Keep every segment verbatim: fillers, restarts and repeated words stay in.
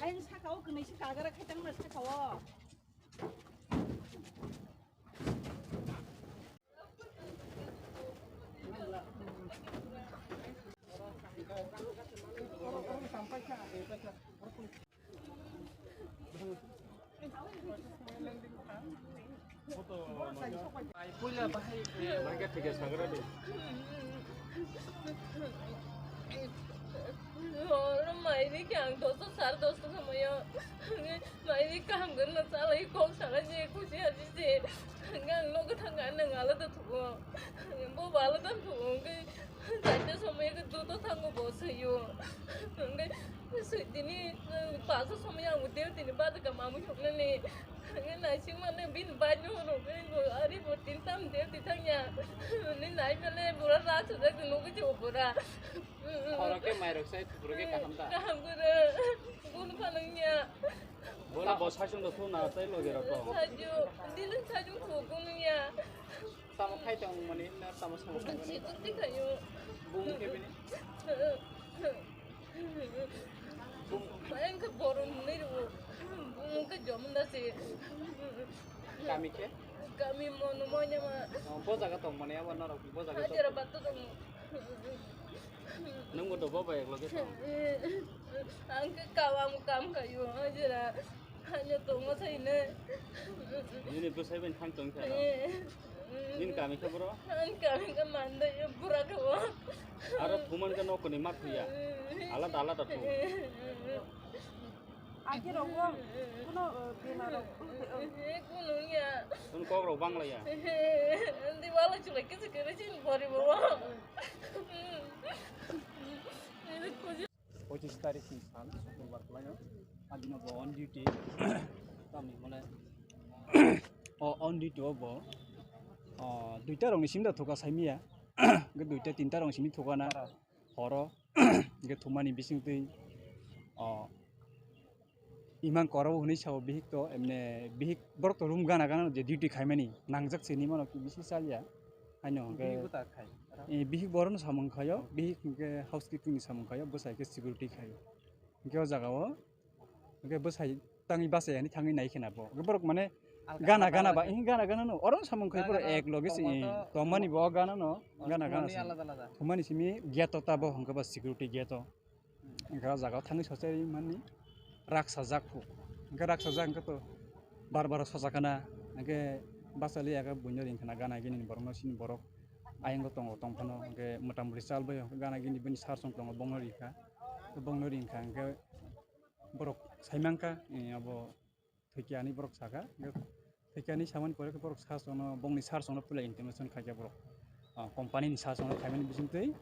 Ayang saka o kwnwi se kagara khaitang na saka o. Oro mairi khe ang dosta sare dosta somoyo mairi kaham gwnno chalai kok sana je khusi haji se. Ang nogo thangkha nang alada thugo. Bo alada thugo. Chaita somoyo khe duto thango bo swiyo. Hwnkhe swi tini, eh, paso somoyo ang teo tini bata kama mui hoknani. Hwnkhe naising mane bini bai no horo hwnkhe bo ari bo tin tam teo ti thangya. Ni nai male bura ra chajak nugui je bura. Oro khe mairok sai thupro khe kaham ta. Kaham gura. Bun phanangya. Bola bo saichung do thuna tai loge rok. Saju, dili saju thukungya. Tamo khai tong mani na tamo samo khai mani. Chikun ti khayo. Bung ke bini. Bung. Bayang ke borom ni ru. Bung ke jom da se. Kami ke? Kami mono monya ma. Oh, bo jaga tong mani abo norok bo jaga tong. Hajira batu tong. Nung bo dobo bai eklo ke tong. Ang ke kawam kam khayo hajira. Hanya tongo saine. Nini bwsai bai thang tong kha. Nini kami khe bro? Ani kami khe mande bura khe bo. Aro thuman khe nokoni ma thuya. Alada alada thu. Ake rok bo kuno bemar rok. Kuno ya. Kuno kok rok bang laya. Diwala chulai kisi kere chin bori bo. Pochis tarik ni sal, Sukurbar kwlaino. Adino bo on duty. Tamni hwnle, o on duty o bo, o, duita rokni simi da thuka saimiya. Hwnkhe duita tinta rokni simi thuka na. Horo. Hwnkhe thumani bisingtwi, o, imang koro hwnwi sao bihik to, emne bihik borok to room gana gana je duty khaimani nangjak sini mano bisi salya. Haino hwnkhe bihik bo ta khai, eh, bihik borokno samung khaio, bihik hwnkhe housekeeping ni samung khaio, bwsai khe security khaio. Hwnkhe o jaga o hwnkhe bwsai tangwi bachai yani thangwi nai khena bo. Hwnkhe borok mane gana gana ba, eh, gana gana no oro samung khai borok ek loge se, eh, tongmani bo gana no, gana gana se. Thumani simi gate o ta bo hwnkhe ba security gate o. Hwnkhe o jaga o thangwi sochai mani raksajak phu. Hwnkhe raksajak hwnkhe to bar bar sojakana. Hwnkhe bachali ya khe buino ringkhana gana gini borokno sini borok ayang tongo tongphano. Hwnkhe motamoti chal bai gana gini bini sar song tongo bongno ringkha. Bongno ringkha hwnkhe borok saimangkha, eh, abo Thwikya hinwi borok sakha. Thwikya hinwi samani pore khe borok sir songno, bongni sir songno puila intimation khaikha borok. Ah, company ni sir songno khaimani bisingtwi,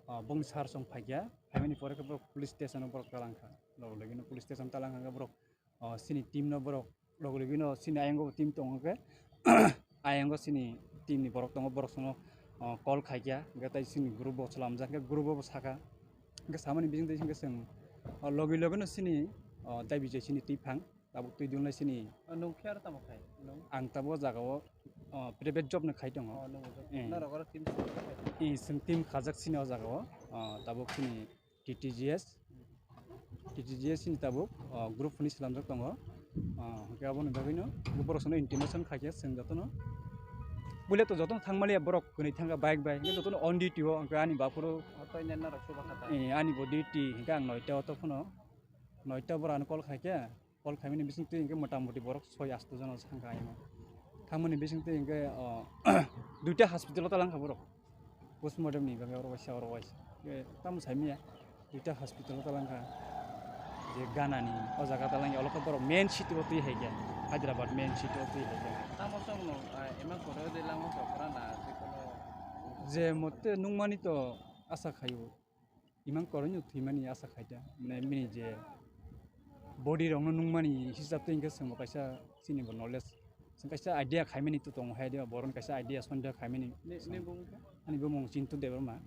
ah, bongni sir song phaikha. Phaimani pore khe borok police station o borok talangkha. Logi logi no police station talangkha khe borok, ah, chini team no borok logi logi no chini ayang o team tongo khe, ayang o chini team ni borok tongo, borok songno, ah, call khaikha. Hwnkhe tai chini group bo chwlamjak khe group o bo sakha. Hwnkhe samani bisingtwi hwnkhe chwng, ah, logi logi no chini, ah, Dai Bijay chini twiphang. Tabuk twi dunlai sini. O, nwng khe aro tamo khai? Nwng? Ang tabuk o jaga o, o, private job no khai tongo. O, nwng bo job. Eh. Norok oro team swngjak khai? Eh, chwng team khajak sini o jaga o. O, tabuk sini T T G S. T T G S sini tabuk, o, group hwnwi swnamjak tongo. O, hwnkhe aboni bagwino borok sono intimation khaikhe chwng jotono. Puila to jotono thangmaliya borok kwnwi thangkha bike bai. Hwnkhe jotono on duty o, hwnkhe ani baphuru. O, to norok chubakhata? Eh, ani bo duty, hwnkhe ang noita o tokhono. Noita borok ano call khaikhe. Call khaimani bisingtwi hwnkhe motamoti borok soi asto jona thangkha ayang. Thangmani bisingtwi hwnkhe, o, duita hospital o talangkha borok. Postmortem ni bagwi oro waisa, oro waisa. Hwnkhe tamo saimanya duita hospital o talangkha. Je ganani o jaga talangya, olo khe borok main city o twi haikhe. Hyderabad main city o twi haikhe. Tamo chwngno, ah, ema kwrwi de langma sokra na, je kono. Je mote nungmani to asa khaio. imang koroi no thwimani asa khaita, mane bini je body rok no nungmani hisab twi hwnkhe chwng bo kaisa chini bo knowledge, chwng kaisa idea khaimani to tongo hai de, boron kaisa idea sonda khaimani. Ni, ni bumung khe? Ani bumung Chintu Debbarma.